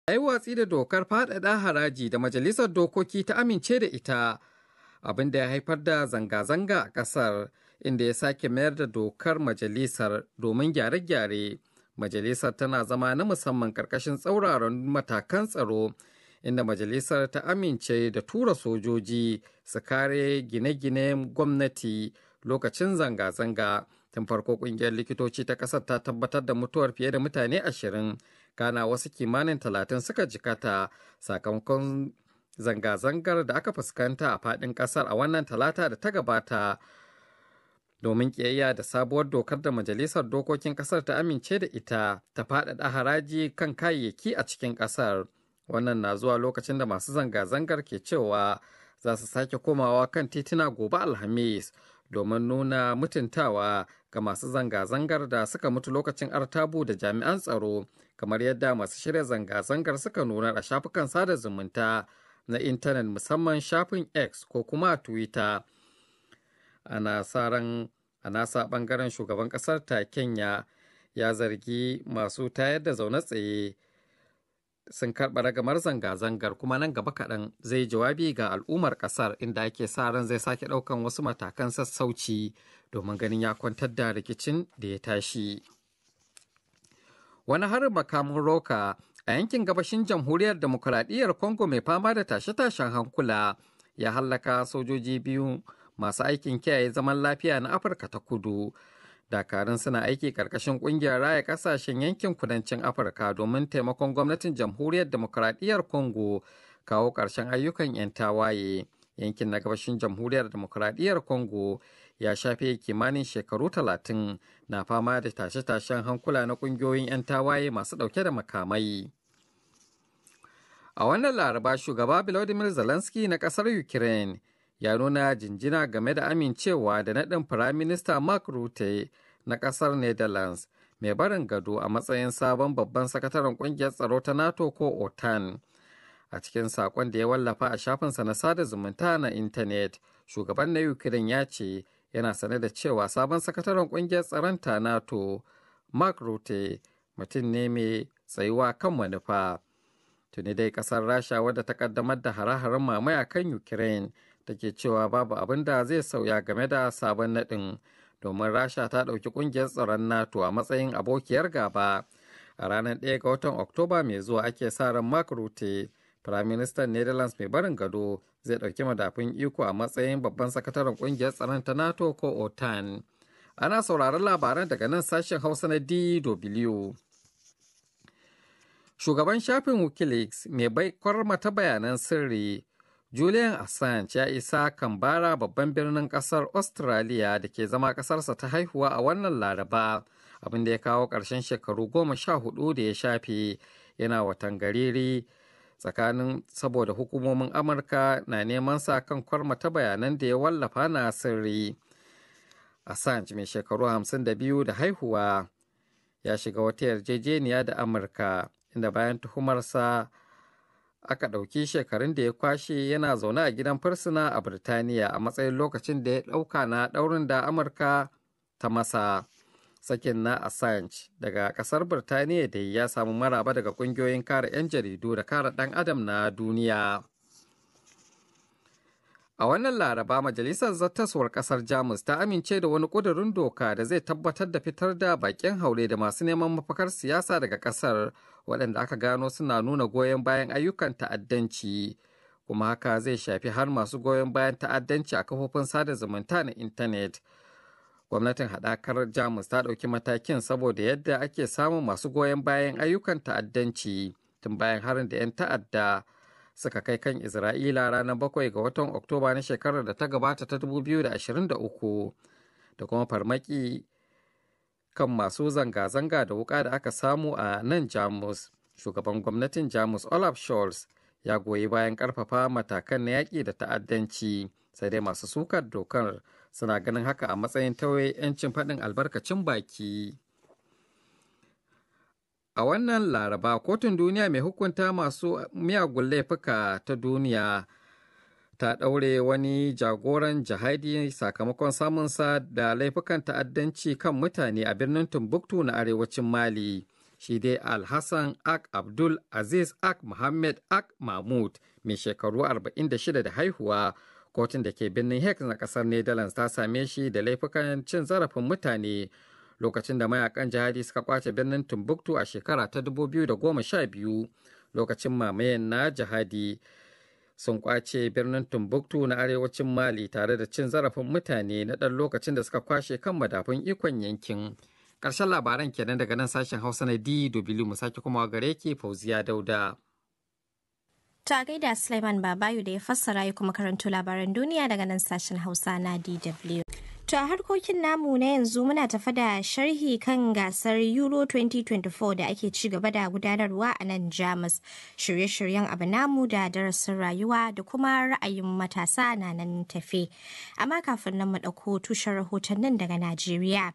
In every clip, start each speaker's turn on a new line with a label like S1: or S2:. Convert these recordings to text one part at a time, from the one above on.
S1: Ya yi watsi da dokar faɗaɗa haraji da Majalisar Dokoki ta amince da ita, abin da ya haifar da zanga-zanga a ƙasar, inda ya sake mayar da dokar majalisar domin gyare-gyare. Majalisar tana zama na musamman ƙarƙashin tsauraran matakan tsaro, inda majalisar ta amince da tura sojoji su kare gine-ginen gwamnati lokacin zanga-zanga. Tun farko kungiyar likitoci ta kasar ta tabbatar da mutuwar fiye da mutane 20, kana wasu kimanin 30 suka jikata sakamakon zanga-zangar da aka fuskanta a fadin kasar a wannan Talata da ta gabata, domin kiyayya da sabuwar dokar da majalisar dokokin kasar ta amince da ita ta faɗaɗa haraji kan kayayyaki a cikin kasar. Wannan na zuwa lokacin da masu zanga-zangar ke cewa za su sake komawa kan tituna gobe Alhamis domin nuna mutuntawa ga masu zanga-zangar da suka mutu lokacin artabu da jami'an tsaro, kamar yadda masu shirya zanga-zangar suka nuna a shafukan sada zumunta na intanet, musamman shafin X ko kuma Twitter. Ana sa ran a nasa bangaren, shugaban kasar ta Kenya ya zargi masu tayar da zaune tsaye sun karɓa ragamar zanga-zangar, kuma nan gaba kaɗan zai jawabi ga al'ummar ƙasar, inda ake sa ran zai sake ɗaukan wasu matakan sassauci domin ganin ya kwantar da rikicin da ya tashi. Wani harin makamin roka a yankin gabashin Jamhuriyar Demokuraɗiyyar Congo mai fama da tashe-tashen hankula ya hallaka sojoji biyu masu aikin kiyaye zaman lafiya na Afirka ta Kudu. Dakarun suna aiki karkashin kungiyar raya kasashen yankin kudancin Afirka domin taimakon gwamnatin Jamhuriyar Demokuraɗiyyar Congo kawo ƙarshen ayyukan 'yan tawaye. Yankin na gabashin Jamhuriyar Demokuraɗiyyar Congo ya shafe kimanin shekaru 30 na fama da tashe-tashen hankula na ƙungiyoyin 'yan tawaye masu ɗauke da makamai. A wannan Laraba, shugaba Volodymyr Zelensky na ƙasar Ukraine ya nuna jinjina game da amincewa da naɗin Firaminista Mark Rutte na ƙasar Netherlands mai barin gado a matsayin sabon babban sakataren ƙungiyar tsaro ta NATO ko OTAN. A cikin saƙon da ya wallafa a shafinsa na sada zumunta na intanet, shugaban na Ukraine ya ce yana sane da cewa sabon sakataren ƙungiyar tsaron ta NATO, Mark Rutte, mutum ne mai tsayuwa kan manufa. Tuni dai ƙasar Rasha, wadda ta ƙaddamar da hare-haren mamaya kan Ukraine, take cewa babu abin da zai sauya game da sabon naɗin, domin Rasha ta ɗauki ƙungiyar tsaron NATO a matsayin abokiyar gaba. A ranar 1 ga watan Oktoba mai zuwa ake sa ran Mark Rutte, Firaministan Netherlands mai barin gado, zai ɗauki madafun iko a matsayin babban sakataren ƙungiyar tsaron ta NATO ko OTAN. Ana sauraron labaran daga nan sashen Hausa na DW. Shugaban shafin WikiLeaks mai baikwar mata bayanan sirri, Julian Assange, ya isa Canberra, babban birnin kasar Australia da ke zama kasarsa ta haihuwa, a wannan Laraba, abin da ya kawo ƙarshen shekaru 14 da ya shafe yana watan gariri tsakanin saboda hukumomin Amurka na neman sa kan kwarmata bayanan da ya wallafa na sirri. Assange mai shekaru 52 da haihuwa ya shiga wata yarjejeniya da Amurka inda bayan tuhumarsa aka ɗauki shekarun da ya kwashe yana zaune a gidan fursuna a Birtaniya a matsayin lokacin da ya ɗauka na ɗaurin da Amurka ta masa. Sakin na Assange daga ƙasar Birtaniya da ya samu maraba daga ƙungiyoyin kare 'yan jaridu da kare ɗan adam na duniya. A wannan Laraba, Majalisar Zattaswar Ƙasar Jamus ta amince da wani ƙudurin doka da zai tabbatar da fitar da baƙin haure da masu neman mafakar siyasa daga ƙasar waɗanda aka gano suna nuna goyon bayan ayyukan ta'addanci. Kuma haka zai shafi har masu goyon bayan ta'addanci a kafofin sada zumunta na intanet. Gwamnatin haɗakar Jamus ta ɗauki matakin saboda yadda ake samun masu goyon bayan ayyukan ta'addanci tun bayan harin da 'yan ta'adda suka kai kan Isra'ila ranar 7 ga watan Oktoba na shekarar da ta gabata ta 2023, da kuma farmaki kan masu zanga-zanga da wuka da aka samu a nan Jamus. Shugaban gwamnatin Jamus Olaf Scholz ya goyi bayan karfafa matakan na yaƙi da ta'addanci, sai dai masu sukar dokar suna ganin haka a matsayin tauye 'yancin faɗin albarkacin baki. A wannan Laraba, Kotun Duniya mai hukunta masu miyagun laifuka ta duniya ta ɗaure wani jagoran jihadi sakamakon samunsa da laifukan ta'addanci kan mutane a birnin Timbuktu na arewacin Mali. Shi dai Alhassan Ak Abdul Aziz Ak Muhammad Ak Mahmud mai shekaru 46 da haihuwa. Kotun da ke birnin Hague na kasar Netherlands ta same shi da laifukan cin zarafin mutane lokacin da mayakan jihadi suka kwace birnin Timbuktu a shekara ta 2012 lokacin mamayen na jihadi. Sun kwace birnin Timbuktu na arewacin Mali tare da cin zarafin mutane na ɗan lokacin da suka kwashe kan madafun ikon yankin. Ƙarshen labaran kenan daga nan sashen Hausa na DW mu sake kuma gare ki Fauziya Dauda.
S2: To a gaida Suleiman Babayo da ya fassara ya kuma karanto labaran duniya daga nan sashen Hausa na DW. To a harkokin namu na yanzu muna tafa da sharhi kan gasar Euro 2024 da ake ci gaba da gudanarwa a nan Jamus. Shirye-shiryen abu namu da darasin rayuwa da kuma ra'ayin matasa na nan tafe. Amma kafin nan mu ɗauko tushen rahotannin daga Najeriya.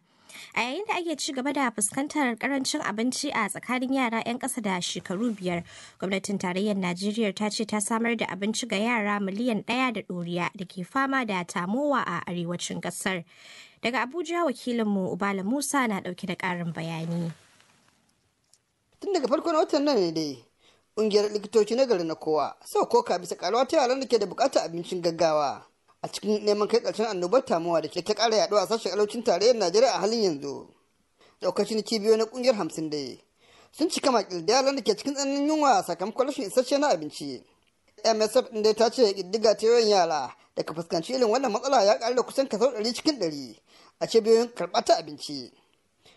S2: A yayin da ake ci gaba da fuskantar karancin abinci a tsakanin yara 'yan ƙasa da shekaru 5, gwamnatin tarayyar Najeriya ta ce ta samar da abinci ga yara miliyan 1 da ɗoriya da ke fama da tamowa a arewacin ƙasar. Daga Abuja wakilinmu Ubala Musa na ɗauke da ƙarin bayani.
S3: Tun daga farkon watan nan ne dai ƙungiyar likitoci na gari na kowa sau koka bisa karuwa ta yaran da ke da buƙatar abincin gaggawa a cikin neman kai ƙarshen annobar tamuwa da ke ta ƙara yaduwa a sashen arewacin tarayyar Najeriya a halin yanzu. Daukacin cibiyoyi na ƙungiyar 50 dai sun cika makil da yaran da ke cikin tsananin yunwa sakamakon rashin isasshe na abinci. MSF ɗin dai ta ce ƙiddiga ta yawan yara da ka fuskanci irin wannan matsala ya ƙaru da kusan kaso 100% a cibiyoyin karɓar ta abinci.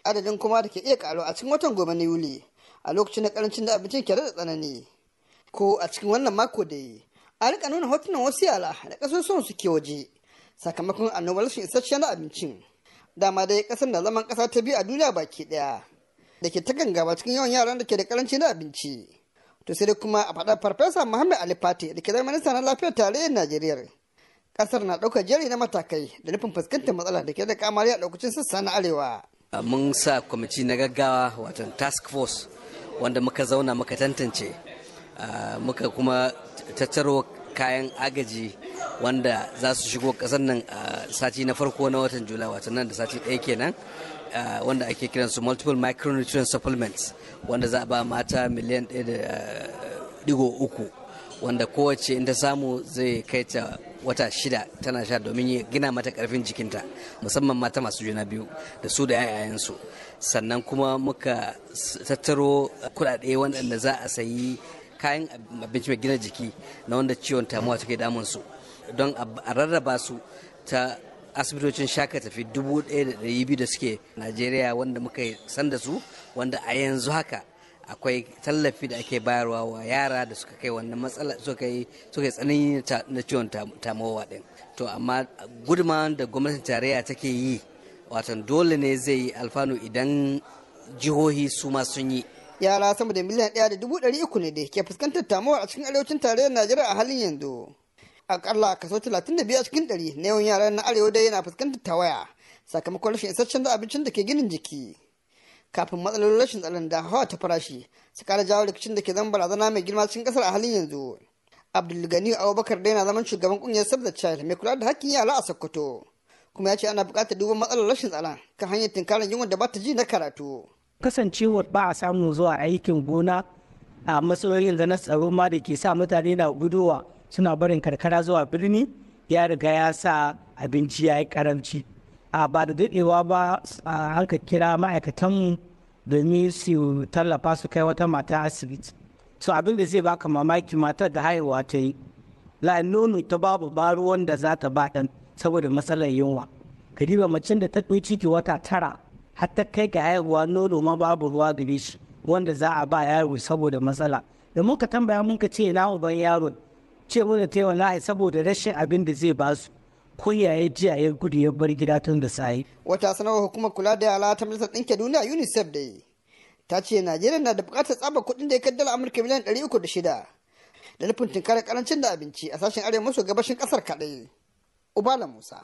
S3: Adadin kuma da ke iya ƙaruwa a cikin watan goma na Yuli a lokacin da ƙarancin da abincin ke da tsanani. Ko a cikin wannan mako dai an rika nuna hotunan wasu yara da kasusuwan su ke waje sakamakon annobar rashin isasshen abincin. Dama dai kasar na zaman kasa ta biyu a duniya baki daya da ke ta gangaba cikin yawan yaran da ke da karanci na abinci. To sai dai kuma a faɗar Farfesa Muhammad Ali Fati da ke zama minista na lafiyar tarayyar Najeriya, kasar na ɗaukar jeri na matakai da nufin fuskantar matsala da ke da kamari a ɗaukacin sassa na arewa.
S4: Mun sa kwamiti na gaggawa, wato task force, wanda muka zauna muka tantance, muka kuma tattaro kayan agaji wanda za su shigo kasar nan a sati na farko na watan Julai, wato nan da sati ɗaya kenan, wanda ake kiran su multiple micronutrient supplements, wanda za a ba mata miliyan 1.3, wanda kowace in ta samu zai kai ta wata 6 tana sha domin ya gina mata karfin jikinta, musamman mata masu juna biyu da su da 'ya'yayensu. Sannan kuma muka tattaro kuɗaɗe waɗanda za a sayi kayan abinci mai gina jiki na wanda ciwon tamuwa take damun su, don a rarraba su ta asibitocin shaka tafi 1,200 da suke Najeriya, wanda muka san da su, wanda a yanzu haka akwai tallafi da ake bayarwa wa yara da suka kai wannan matsala, suka yi tsanani na ciwon tamowa din. To amma gudunmawar da gwamnatin tarayya take yi, watan dole ne zai yi alfanu idan jihohi su ma sun yi.
S3: Yara sama da miliyan 1.300 ne da ke fuskantar tamuwa a cikin arewacin tarayyar Najeriya a halin yanzu. Akalla kaso 35% na yawan yaran na arewa dai yana fuskantar tawaya sakamakon rashin isasshen da abincin da ke ginin jiki. Kafin matsalolin rashin tsaron da hawa ta farashi su kara jawo rikicin da ke zama barazana mai girma cikin kasar a halin yanzu. Abdulgani Abubakar dai na zaman shugaban kungiyar Save the Child mai kula da hakkin yara a Sokoto. Kuma ya ce ana buƙatar duban matsalar rashin tsaron kan hanyar tunkarar yunwa da ba ta ji na karatu.
S5: Kasancewar ba a samu zuwa aikin gona a matsalolin da na tsaro ma da ke sa mutane na gudowa suna barin karkara zuwa birni, ya riga ya sa abinci ya yi karamci. A ba da daɗewa ba aka kira ma'aikatanmu domin su tallafa su kai wata mata asibiti. So abin da zai baka mamaki, matar da haihuwa ta yi la nono ta babu ba ruwan da za ta ba ɗan saboda matsalar yunwa. Kadiba macen da ta ɗauki ciki wata 9 har ta kai ga haihuwa, nono ma babu ruwa gare shi wanda za a ba yaro saboda matsala. Da muka tambaya muka ce ina uban yaron, ce mana ta wallahi saboda rashin abin da zai basu ko yaya jiya ya gudu ya bar gida tun da sai.
S3: Wata sanarwar hukumar kula da yara ta Majalisar Ɗinkin Duniya UNICEF da ta ce Najeriya na da buƙatar tsaba kuɗin da ya kai dala Amurka miliyan 306 da nufin tunkarar karancin da abinci a sashen arewa maso gabashin ƙasar kaɗai. Ubala Musa,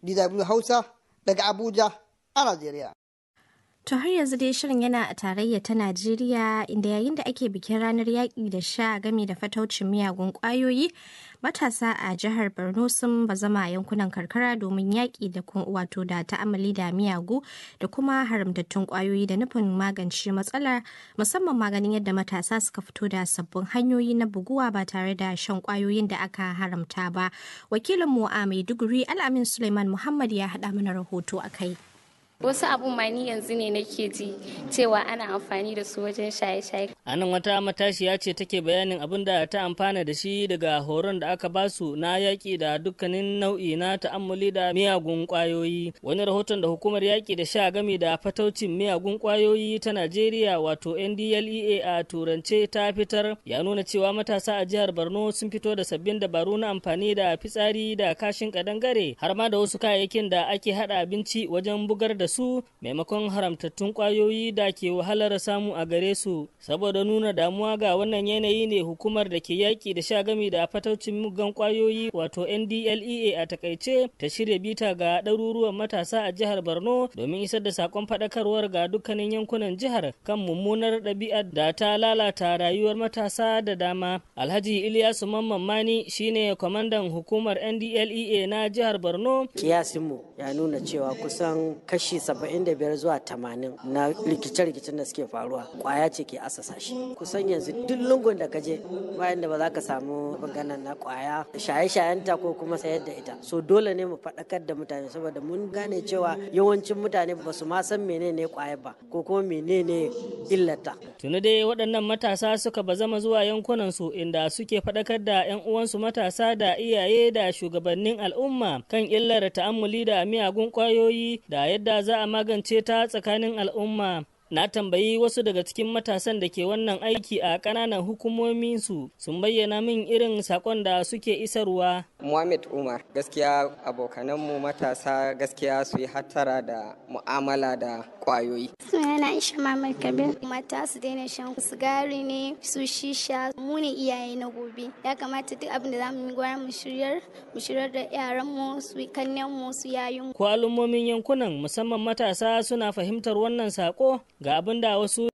S3: DW Hausa, daga Abuja a Najeriya.
S2: To har yanzu dai shirin yana a tarayya ta Najeriya, inda yayin da ake bikin ranar yaƙi da sha game da fataucin miyagun ƙwayoyi, matasa a jihar Borno sun bazama yankunan karkara domin yaƙi da wato da ta'amali da miyagu da kuma haramtattun ƙwayoyi da nufin magance matsalar, musamman maganin yadda matasa suka fito da sabbin hanyoyi na buguwa ba tare da shan ƙwayoyin da aka haramta ba. Wakilinmu a Maiduguri, Al'amin Suleiman Muhammad, ya haɗa mana rahoto a kai.
S6: Wasu abun ma ni yanzu ne nake ji cewa ana amfani da su wajen shaye-shaye.
S7: A nan wata matashiya ce take bayanin abin da ta amfana da shi daga horon da aka basu na yaƙi da dukkanin nau'i na ta'ammuli da miyagun ƙwayoyi. Wani rahoton da hukumar yaƙi da sha gami da fataucin miyagun ƙwayoyi ta Najeriya, wato NDLEA a turance, ta fitar ya nuna cewa matasa a jihar Borno sun fito da sabbin dabaru na amfani da fitsari da kashin kadangare har ma da wasu kayayyakin da ake haɗa abinci wajen bugar da su maimakon haramtattun kwayoyi da ke wahalar samu a gare su. Saboda nuna damuwa ga wannan yanayi ne hukumar da ke yaƙi da sha gami da fataucin muggan kwayoyi, wato NDLEA a takaice, ta shirya bita ga ɗaruruwan matasa a jihar Borno domin isar da sakon faɗakarwar ga dukkanin yankunan jihar kan mummunar ɗabi'ar da ta lalata rayuwar matasa da dama. Alhaji Ilyasu Mamman Mani shine kwamandan hukumar NDLEA na jihar Borno.
S8: Kiyasinmu ya nuna cewa kusan kashi 75 zuwa 80 na rikice-rikicen da suke faruwa kwaya ce ke asasa shi. Kusan yanzu duk lungun da kaje bayan da ba za ka samu maganar na kwaya, shaye-shayenta ko kuma sayar da ita. So dole ne mu faɗakar da mutane, saboda mun gane cewa yawancin mutane ba su ma san menene kwaya ba ko kuma menene illata.
S7: Tuni dai waɗannan matasa suka bazama zuwa yankunansu, inda suke faɗakar da 'yan uwansu matasa da iyaye da shugabannin al'umma kan illar ta'ammuli da miyagun ƙwayoyi da yadda za a magance ta tsakanin al'umma. Na tambayi wasu daga cikin matasan da ke wannan aiki a ƙananan hukumominsu, sun bayyana min irin sakon da suke isarwa.
S9: Muhammad Umar. Gaskiya abokananmu matasa, gaskiya su yi hattara da mu'amala da ƙwayoyi.
S10: Sunana Aisha Mamad Kabir. Mata su daina shan sigari ne su shisha. Mu ne iyaye na gobe. Ya kamata duk abin da zamu yi gwara mu shiryar da yaran mu, su kannen mu, su yayin.
S7: Ko al'ummomin yankunan, musamman matasa, suna fahimtar wannan sako? Ga abin da wasu